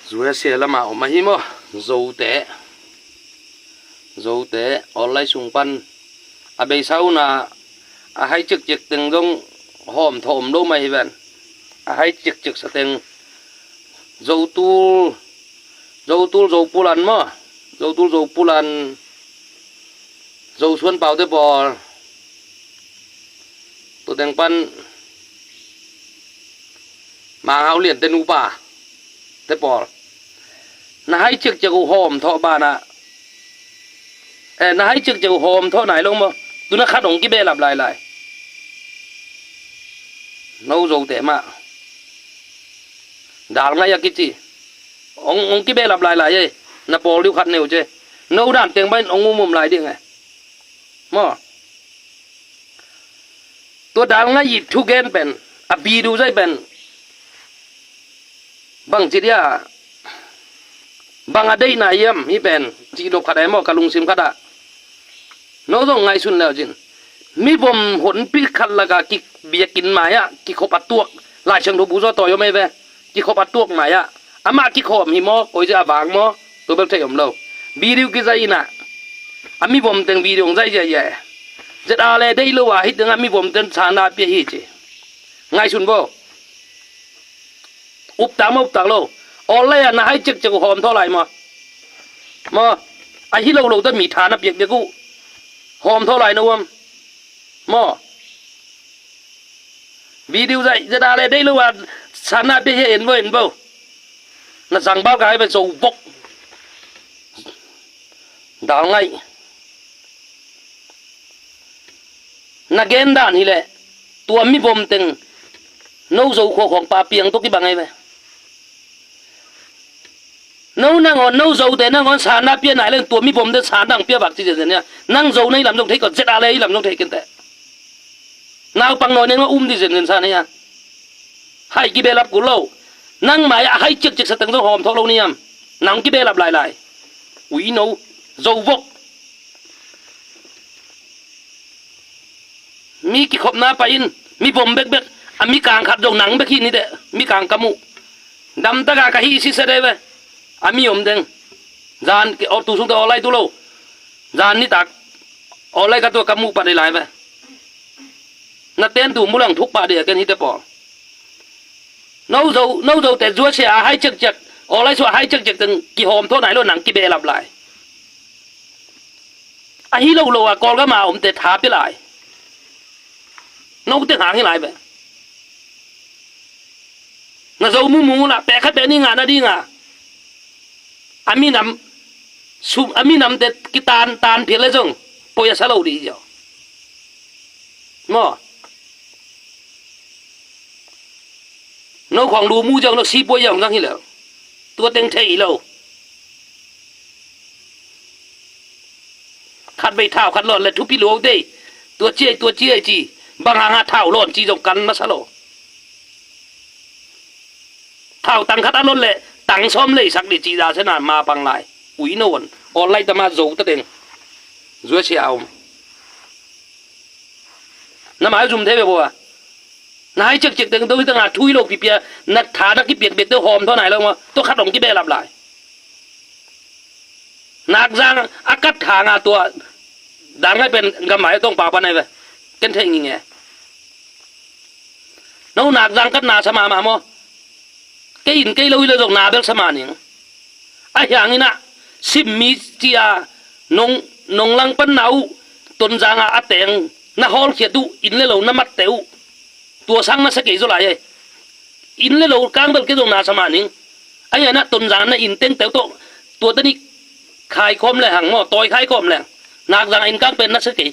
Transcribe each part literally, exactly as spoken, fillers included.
Zuasia lama om ahi maw? Zote, Zote online sung pan a beisa una a hai cikcik teng zong hawm thawh om lo mai hi ven. A hai cikcik sa teng Zotul, Zotul Zopulan maw? Zotul Zopulan, Zosuan Paute pawl, tu teng pan Mang Hau Lian te nupa te pawl, na hai cikcik uh hawm thawh banah, eh, na hai cikcik uh hawm thawh nai lo maw? Tuna khat hong kibelap lailai. No Zote mah dal ngaih a kici hong, hong kibelap lailai ei. Na pawl diu khat neu ce. No dan teng bain hong umum lai ding e maw? Tua dal ngaih i thugen pen, a video zaih pen bangci dia, bang a deihna hiam hih pen? Cihnop khat e maw, ka lungsim khatah. No zong ngaihsun leu cin, mivom honpi khat laka kibiakin mai-ah kikhop a tuak, Lai Siangtho bu zaw tawi om ei ve. Kikhop a tuak mai-ah amah kikhawm hi maw, koici a vang maw, tua bel thei om lo. Video kizaih inah a mivom teng video hong zaih ziahziah e. Zet a le deih lo a hih tengah mivom ten sana pia hi ci. Ngaihsun bo. Uptak maw, uptak lo? Online ah na hai cikcik uh hawm thawh lai maw? Maw? Ahi lo lo ta mi tha na piakpiak uh hawm thawh lai na uam maw? Video zaih, zet a le deih lo a sana pia hi en bo, en bo. Na zang bal ka hai pen zo vok. Dal ngaih. Na gen dan hileh tua mivom teng no Zo khua khawng pa piang tawh kibang ei ve. No nangawn, no Zote nangawn sana pia nai leng tua mivom ten sana ang pia vak ci zenzen ia. Nang Zo na hi lam zong thei kawh, zet a le hi lam zong thei kenteh. Naupang nawi nen ngah um dih zenzen sa nei a. Hai kibelap kul lo. Nang mai-ah hai cikcik sa teng zong hawm thawh lo ni am? Nang kibelap lailai. Ui no, zo vok. Mi kikhopna pai in, mi vom bekbek, a mi kang khat zong nang bek hi ni teh, mi kang ka muh. Damtaka ka hih sisa dei ve. A mi om deng. Zan, tu sungte awlai tu lo. Zan nitak awlai ka tua ka muh pat hi lai ve. Na ten tu mulang thuk pah dei a ken hite pawl. No zo, no zo te zuasia a hai ciakciak, awlai sua a hai ciakciak teng kihawm thaw nai lo nang kibehlap lai. Ahi lo lo a Kawlgam a omte tha pia lai. No teng hang hi lai ve. Na zo mumung uh lah pek khat pek ni ngah nading a, a minam sum, a minamte kitan tan phial le zong poi a sa lo dih ziau. Maw? No khawng lu mu ziau, no si poi ziau zang hi lo. Tua teng thei lo. Khat vei thau khat lawn le thupi luau dei. Tua ciai, tua ciai ci. Bang hanga thau lawn ci zong kan masa lo. Thau tang khat a lawn le tang sawm leisak dih ci za sena ma pang lai. Ui no on. Online tama zo ta teng. Zuasia a om. Na mai zum thei ve bo a. Na hai ciakciak teng do hi tanga thui lo pipia, na tha na kipiakpiak te hawm thaw nai lo ma. Tua khat hong kibehlap lai. Nakzang a kat tha nga tua dan ngai pen gam mai tong pau pan nai ve. Ken thei nginge. No Nakzang kat na sa mahmah maw? Kei in kei lo hi lo zong na bel sa mah ning. A hiang inah simmi cia nong, nong lang pan na uh Tonzang a a teng na hawlkhiat uh, inn le lo na matte uh. Tua sang na sa kei zaw lai e. Inn le lo kang bel kei zong na sa mah ning. A hianah Tonzang na inn tengteu tawh tua tani khai khawm le hang maw, tawi khai khawm le hang. Nakzang a inn kang pen na sa kei.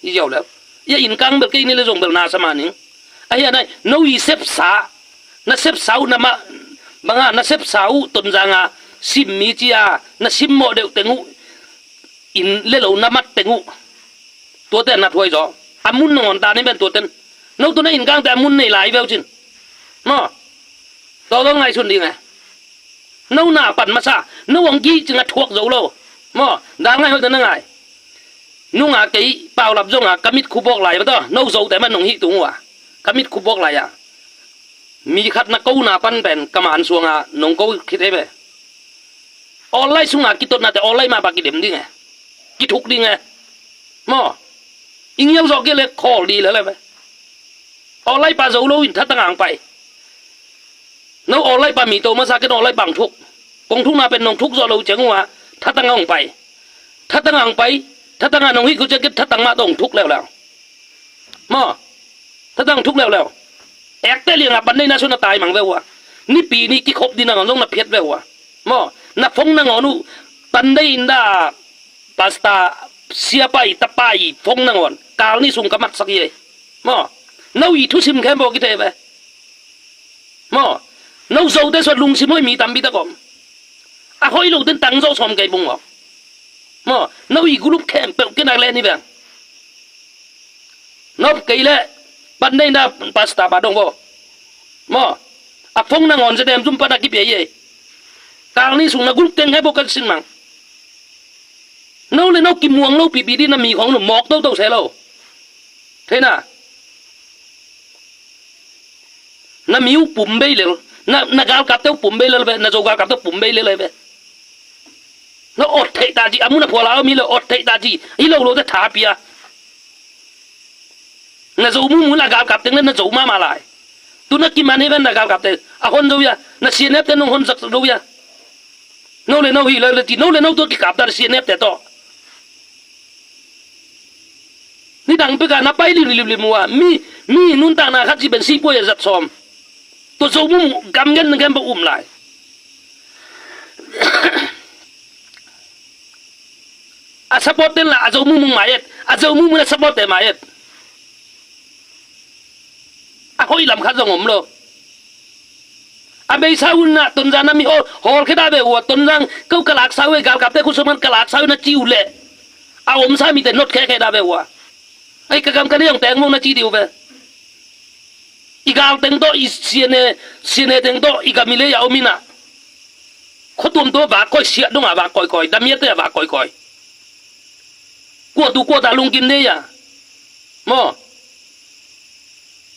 I ziau leu. Ia inn kang bel kei ni le zong bel na sa mah ning. A hianah no i sepsa, na sepsa uh na mah banga na sepsa uh Tonzang a simmi cia na simmawh deuh teng uh, inn le lo na mat teng uh. Tuate na thuai zaw. A mun nangawn ta ni ben tuaten. No tuna inn kangte a mun nei lai veu cin. Maw? Tawzaw ngaihsun ding e. No na pan masa. No hong gih cing a thuak zo lo. Maw? Dal ngai hoih tana ngai. Nunga kei paulap zonga ka mit khubawk lai bata. No zote man nong hih tung uh a. Ka mit khubawk lai a. Mi khat na ko na pan pen ka man suanga nong ko khit e ve. Awllai sunga kitotnate awllai mah pa kidem ding e. Kithuk ding e. Maw. I ngial zawh kei le khawl dih lel e ve. Awllai pa zo lo in thatang ang pai. No awllai pa mi to masa ken awllai pa ang thuk. Kong thukna pen nong thuk zawh lo ciang uh a thatang ang pai. Thatang ang pai. Thatang a nong hih khu ciang ken thatang mah tawh ang thuk leuleu. Maw. Thatang thuk leuleu. Ekte lianga pan nei na suna tai mang ve uh a. Nipi ni kikhop dina ngon zong na phiat ve uh a. Maw. Na phone nangawn uh pan nei in da pasta siapai tapai phone nangawn kal ni sung ka matsak hi ei. Maw. No i thusim khempeuh kithei ve. Maw. No zote suat lungsim hoih mi tampi tak om. A hoih lo ten tang zawh sawm kei bung maw. Maw. No i gulup khempeuh kena len hi veng. Nop kei le pan nei na pasta pa dong vo. Maw. A phone nangawn zetem zum pan a kipia hi ei. Kal ni sung na gulup teng khempeuh kan sin mang. No le no kimuang lo pipi di na mi khong nu mawk toto se lo. Thei na. Na mi uh pum bei lel. Na, na galkapte uh pum bei lel ve. Na zo galkapte uh pum bei lel ve. Na ot theih ta ci. A mun a phual a om hi lo ot theih ta ci. Hi lo lo te tha pia. Na zo mumu na galkap teng le na zo mahmah lai. Tu na kiman hi ven na galkap teng. A hon zo ya. Na C N F te nong hon zak zo ya. No le no hi le le ti. No le no tua kikap ta C N F te tawh. Nidang peka na pai limlimlim uh a mi, mi nuntakna khat ci ben sipuai a zat sawm. Tua zo mumu gamgen na gen ba um lai. A support ten la a zo mumu mai et. A zo mumu na support te mai et. A hoih lam khat zong om lo. A beisa un na Tonzang na mi hawl hawl kheda ve uh a Tonzang ko ka laksa uh e galkapte khusum kan ka laksa uh na ci uh leh. A omsa mite not khe kheda ve uh a. Ai ka gam ka ne ong teng mo na ci diu ve. I gal teng tawh i siane siane teng tawh i gam i lei a om ina. Khuatuam tua vak koi siah dong a vak koikoi damiate a vak koikoi. Kuatu kuata lungkim dei a. Maw.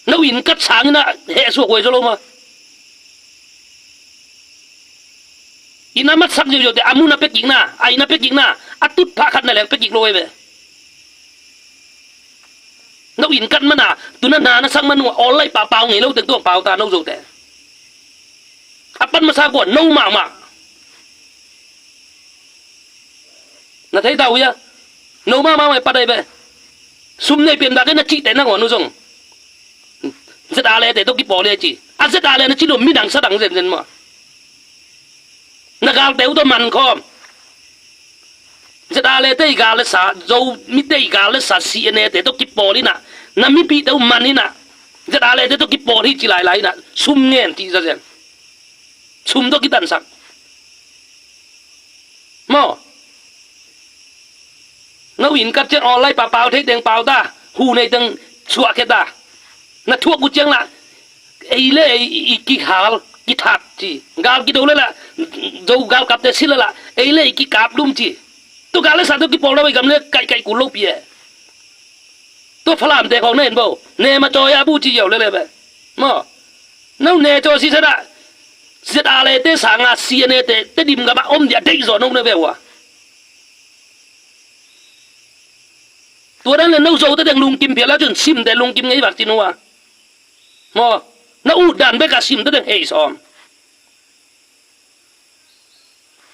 No in kat sangin a heh suak huai zaw lo ma. Ina matsak ziauziau te a mun a pekikna a ina pekikna a tutphah khat na leng pekik lo huai ve. No in kat mana tuna na na sak manu a awllai pa pau ngei lo teng tuang pau ta no zo te. A pan masa kua no mahmah. Na thei ta uh ia. No mahmah mai padai ve. Sum nei pian dak na cihte nangawn uh zong. Zet a lete tawh kipawl ia ci. A zet a le na ci lo midang sadang zenzen maw. Na galte uh tawh man khawm. Zet a lete i gal le sa zo mite i gal le sa si e nete tawh kipawl ina. Na mipihte uh man ina. Zet a lete tawh kipawl hi ci lailai ina. Sum ngen cih zazen. Sum tawh kitansak. Maw. No in kat ciang awllai pa pau thei teng pau ta. Hu nei teng suah khe ta. Na thuak uh ciang la. Ei le ei i kihal kithat ci. Gal kido le la. Zo galkapte si le la. Ei le ei kikap lum ci. Tu gal le sa tu kipawl lo ei gam le kaihkaih kul lo pi e. Tua Falamte khawng na en bo ne ma cawi a bu ci yau lele ve. Maw. No ne caw si sa dah. Zet a lete sanga si a nete te dim gama om dia deih zaw no ne ve ua. Tua dan le no zo te deng lungkim phial a cun sim te lungkim ngei vak ci no a. Maw. Na ut dan beka sim te deng hei sawm.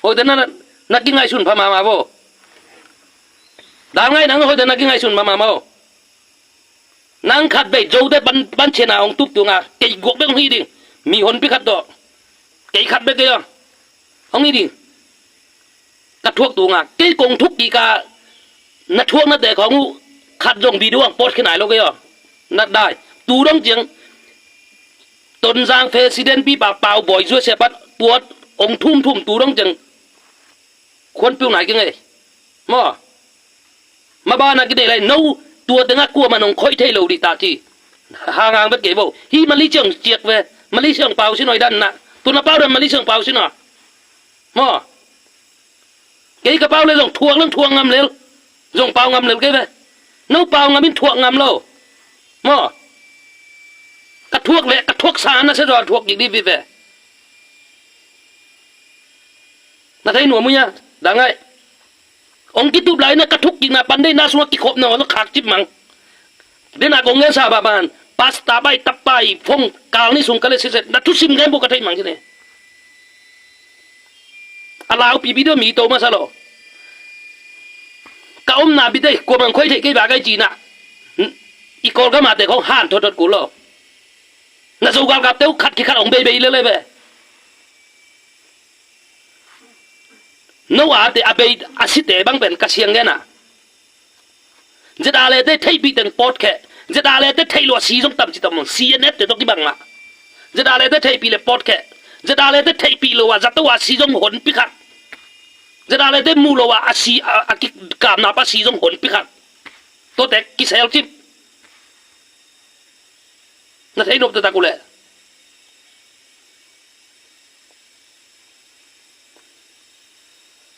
Hoite na, na kingaihsun pha mahmah vo. Dal ngai nang hoite na kingaihsun pha mahmah vo. Nang khat bei zote pan, pan chena hong tup tunga kei guak bek hong hi ding. Mi honpi khat tawh kei khat bek kei aw hong hi ding. Ka thuak tunga kei kong thuk kika na thuaknate khawng uh khat zong video ang pawt khinai lo kei aw. Nat dai tu dong ciang Tonzang president pipa pau bawi zuasia pat tuat ong thumthum tu dong ciang khuanpiu nai kingei. Maw. Mabana kidei lai no tua tengah kuaman ong khoih thei lo dih ta ci. Hanghang vet kei vo hi Malaysia ong ciak ve. Malaysia ong pau sin oi dan na tuna pau dan Malaysia ong pau sin aw. Maw. Kei ka pau le zong thuak leng thuak ngam lel. Zong pau ngam lel kei ve. No pau ngam in thuak ngam lo. Maw. Ka thuak le ka thuak sa na se zaw thuak kik dih vive. Na thei nuam uh hia? Dangai. Hong kitup lai na ka thuk kikna pan deihna sungah kikhopna aw na khak cip mang. Dena kong ngensa bah ban pasta bai tapa i phong kal ni sung ka le siset na thusim ngen bu ka thei mang kine. A lau pipi deuh mi to masa lo. Ka omna bite kuamang khoi theih kei ba kai cina. I Kawlgam a te khong han thotthot kul lo. Na Zo galkapte uh khat kikhat hong beibei lele be. No a te a bei a site bang pen ka siang gena. Zedale te theihpih teng pawtkheh. Zedale te theih lo a si zong tamci tam mong. C N F te tawh kibang mah. Zedale te theihpih le pawtkheh. Zedale te theihpih lo a zato a si zong honpi khat. Zedale te muh lo a a si a, a kikamna pa si zong honpi khat. Tuate kisel cip. Na thei nop taktak uh leh.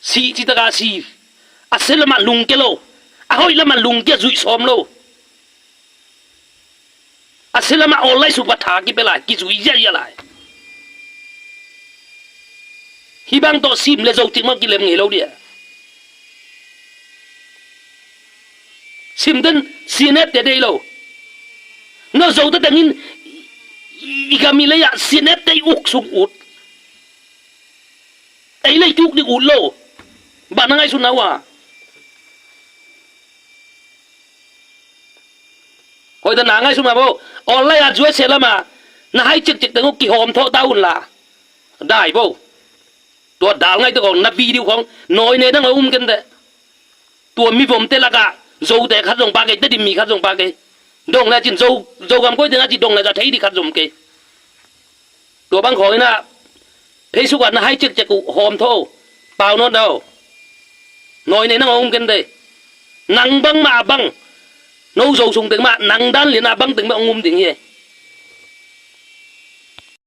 Si citaka si. A sia lamah lungkia lo. A hoih lamah lungkia zuih sawm lo. A sia lamah online sung pa tha kipia lai, kizuih ziahziah lai. Hih bang tawh sim le zo cik mah kilem ngei lo dia. Sim ten C N F te dei lo. No Zo te tengin i gam i lei ah C N F te i uk sung ut. Ei lei tuk ding ut lo. Bah na ngaihsutna uh a. Hoih ta na ngaihsutna bo. Online a zuai sia lama na hai cikcik teng uh kihawm thawh ta un la. Dai bo. Tua dal ngaih te kong na video kong nawi ne dang a um ken te. Tua mivomte lakah Zote khat zong pa kei, Tedim mi khat zong pa kei. Dong le cin Zo, Zogam koite na ci dong le za thei di khat zong kei. Tua bang khawng inah Facebook ah na hai cikcik uh hawm tho. Pau nawn tho. Nawi nei nang a um ken dei. Nang bang mah a bang. No Zo sung teng mah nang dan lian a bang teng mah a um ding hi.